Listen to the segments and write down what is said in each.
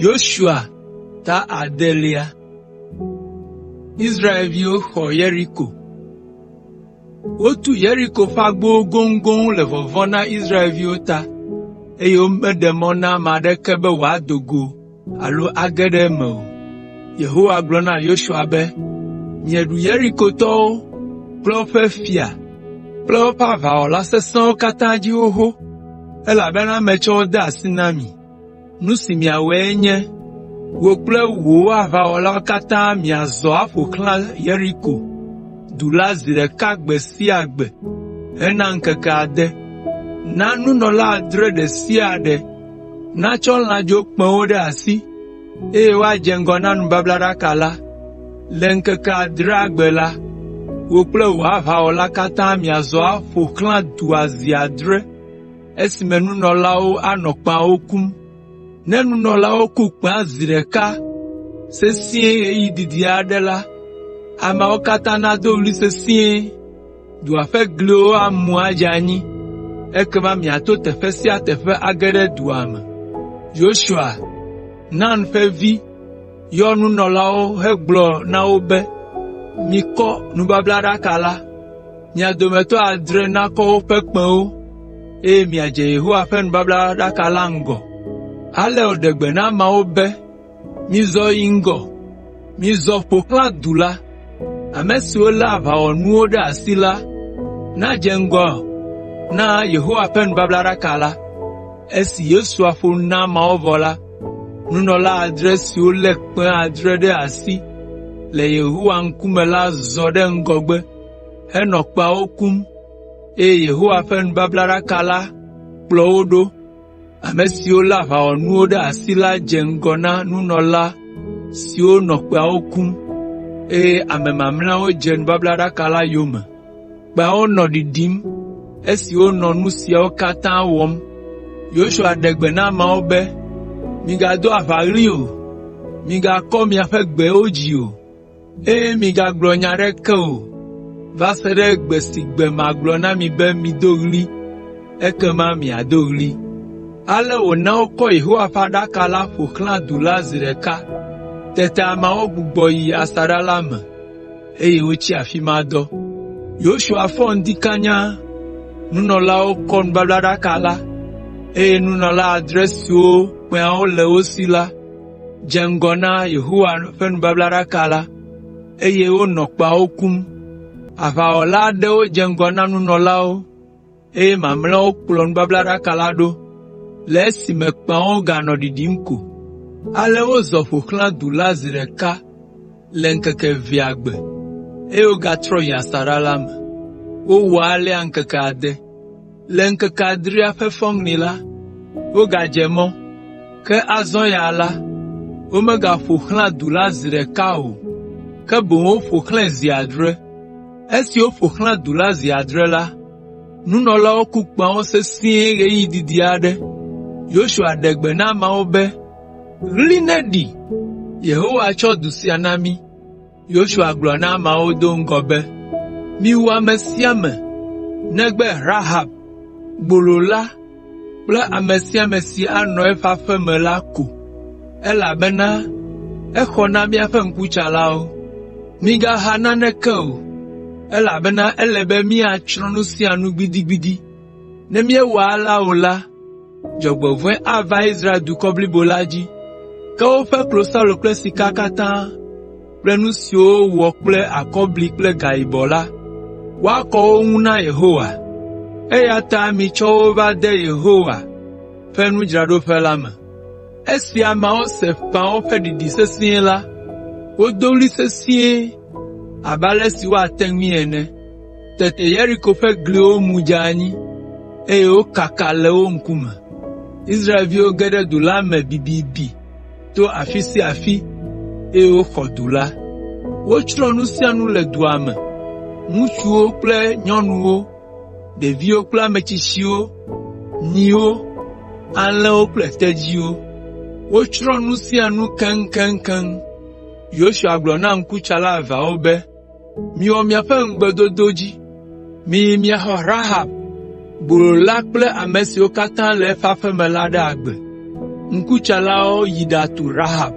Yosua ta adelia. Israelviwo xɔ Yeriko. Wotu Yeriko ƒe agbowo goŋgoŋ le vɔvɔ̃ na Israelviwo ta, eye womeɖe mɔ na ame aɖeke be wòado go alo age ɖe eme o. Yehowa gblɔ na Yosua be, “Mieɖu Yerikotɔwo kple woƒe fia kple woƒe aʋawɔla sesẽwo katã dzi xoxo, elabena metsɔ wo de asi na mi. Nu si miawɔe nye, wò kple wò aʋawɔlawo katã miazɔ aƒo xlã Yeriko du la zi ɖeka gbe sia gbe hena ŋkeke ade. Na nunɔla adre ɖe sia ɖe natsɔ lãdzokpẽwo ɖe asi, eye woadze ŋgɔ na nubablaɖaka la. Le ŋkeke adrea gbe la, wò kple wò aʋawɔla katã miazɔ aƒo xlã dua zi adre esime nunɔlawo anɔ kpẽawo kum. Ne nunɔlawo ku kpẽa zi ɖeka sesĩe ɣeyiɣi didi aɖe la, ameawo katã nado ɣli sesĩe, dua ƒe gliwo amu adze anyi, ekema miato teƒe sia teƒe age ɖe dua me.” Yosua, Nun ƒe vi, yɔ nunɔlawo hegblɔ na wo be, “Mikɔ nubablaɖaka la, mia dometɔ adre nakɔ woƒe kpẽwo, eye miadze Yehowa ƒe nubablaɖaka la ŋgɔ.” Ale wòɖe gbe na ameawo be, “Mizɔ yi ŋgɔ, mizɔ ƒo xlã du la. Ame siwo lé aʋawɔnuwo ɖe asi la nadze ŋgɔ na Yehowa ƒe nubablaɖaka la.” Esi Yosua ƒo nu na ameawo vɔ la, nunɔla adre siwo lé kpẽ adre ɖe asi le Yehowa ŋkume la zɔ ɖe ŋgɔgbe henɔ kpẽawo kum, eye Yehowa ƒe nubablaɖaka la kplɔ wo ɖo. Ame siwo lé aʋawɔnuwo ɖe asi la dze ŋgɔ na nunɔla siwo nɔ kpẽawo kum, eye ame mamlɛawo dze nubablaɖaka la yome. Kpẽawo nɔ ɖiɖim esi wonɔ nu siawo katã wɔm. Yosua ɖe gbe na ameawo be, “Migado aʋaɣli o, migakɔ miaƒe gbewo dzi o, eye migagblɔ nya aɖeke o va se ɖe gbe si gbe magblɔ na mi be mido ɣli, ekema miado ɣli.” Ale wòna wokɔ Yehowa ƒe aɖaka la ƒo xlã du la zi ɖeka. Tete ameawo gbugbɔ yi asaɖa la me, eye wotsi afi ma dɔ. Yosua fɔ ŋdi kanya, nunɔlawo kɔ nubablaɖaka la, eye nunɔla adre siwo kpẽawo le wo si la dze ŋgɔ na Yehowa ƒe nubablaɖaka la, eye wonɔ kpẽawo kum. Aʋawɔla aɖewo dze ŋgɔ na nunɔlawo, eye mamlɛawo kplɔ nubablaɖaka la ɖo le esime kpẽawo ganɔ ɖiɖim ko. Ale wozɔ ƒo xlã du la zi ɖeka le ŋkeke evea gbe, eye wogatrɔ yi asaɖa la me. Wowɔ alea ŋkeke ade. Le ŋkeke adrea ƒe fɔŋli la, wogadze mɔ, ke azɔ ya la, womegaƒo xlã du la zi ɖeka o, ke boŋ woƒo xlãe zi adre. Esi woƒo xlã du la zi adre la, nunɔlawo ku kpẽawo sesĩe ɣeyiɣi didi aɖe. Yosua ɖe gbe na ameawo be, “Ɣli neɖi! Yehowa tsɔ du sia na mí!” Yosua gblɔ na ameawo do ŋgɔ be, “Miwu ame sia ame negbe Rahab, gbolo la kple ame sia ame si anɔ eƒe aƒe me la ko, elabena exɔ na míaƒe ŋkutsalawo. Migaha naneke o, elabena ele be míatsrɔ̃ nu sia nu gbidigbidi. Ne míewɔ alea o la, dzɔgbevɔ̃e ava Israel dukɔ blibo la dzi. Ke woƒe klosalo kple sika katã kple nu siwo wowɔ kple akɔbli kple gayibɔ la, woakɔ wo ŋu na Yehowa, eya ta mitsɔ wo va de Yehowa ƒe nudzraɖoƒe la me.” Esi ameawo se kpẽawo ƒe ɖiɖi sesĩe la, wodo ɣli sesĩe abe ale si woate ŋui ene. Tete Yeriko ƒe gliwo mu dze anyi, eye wokaka le wo ŋkume. Israelviwo ge ɖe du la me bibibi to afi sia afi, eye woxɔ du la. Wotsrɔ̃ nu sia nu le dua me; ŋutsuwo kple nyɔnuwo, ɖeviwo kple ame tsitsiwo, nyiwo, alẽwo kple tedziwo. Wotsrɔ̃ nu sia nu keŋkeŋkeŋ. Yosua gblɔ na ŋkutsala eveawo be, “Miwɔ miaƒe ŋugbedodo dzi. Miyi miaxɔ Rahab, gbolo la kple ame siwo katã le eƒe aƒe me la ɖe agbe.” Ŋkutsalawo yi ɖatu Rahab,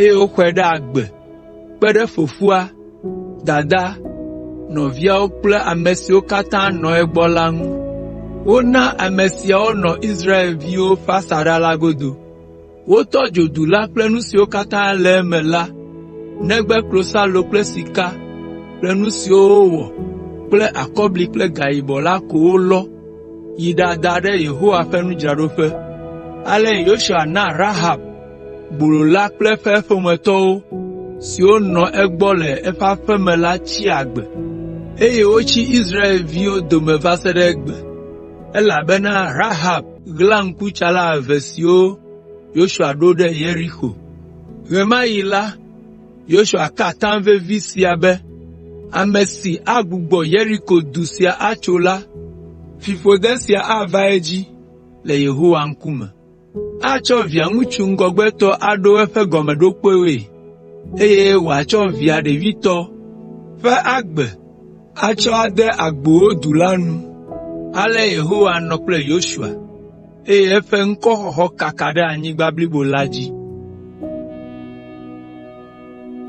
eye woxɔe ɖe agbe kpe ɖe fofoa, dadaa, nɔviawo kple ame siwo katã nɔ egbɔ la ŋu. Wona ame siawo nɔ Israelviwo ƒe asaɖa la godo. Wotɔ dzo du la kple nu siwo katã le eme la negbe klosalo kple sika kple nu siwo wowɔ kple akɔbli kple gayibɔ la ko wolɔ yi ɖada ɖe Yehowa ƒe nudzraɖoƒe. Ale Yosua na Rahab, gbolo la kple eƒe ƒometɔwo siwo nɔ egbɔ le eƒe aƒe me la tsi agbe, eye wotsi Israelviwo dome va se ɖe egbe, elabena Rahab ɣla ŋkutsala eve siwo Yosua ɖo ɖe Yeriko. Ɣe ma ɣi la, Yosua ka atam vevi sia be, “Ame si agbugbɔ Yeriko du sia atso la, fiƒode sia ava edzi le Yehowa ŋkume. Atsɔ via ŋutsu ŋgɔgbetɔ aɖo eƒe gɔmeɖokpewoe, eye wòatsɔ via ɖevitɔ ƒe agbe atsɔ ade agbowo du la nu.” Ale Yehowa nɔ kple Yosua, eye eƒe ŋkɔxɔxɔ kaka ɖe anyigba blibo la dzi.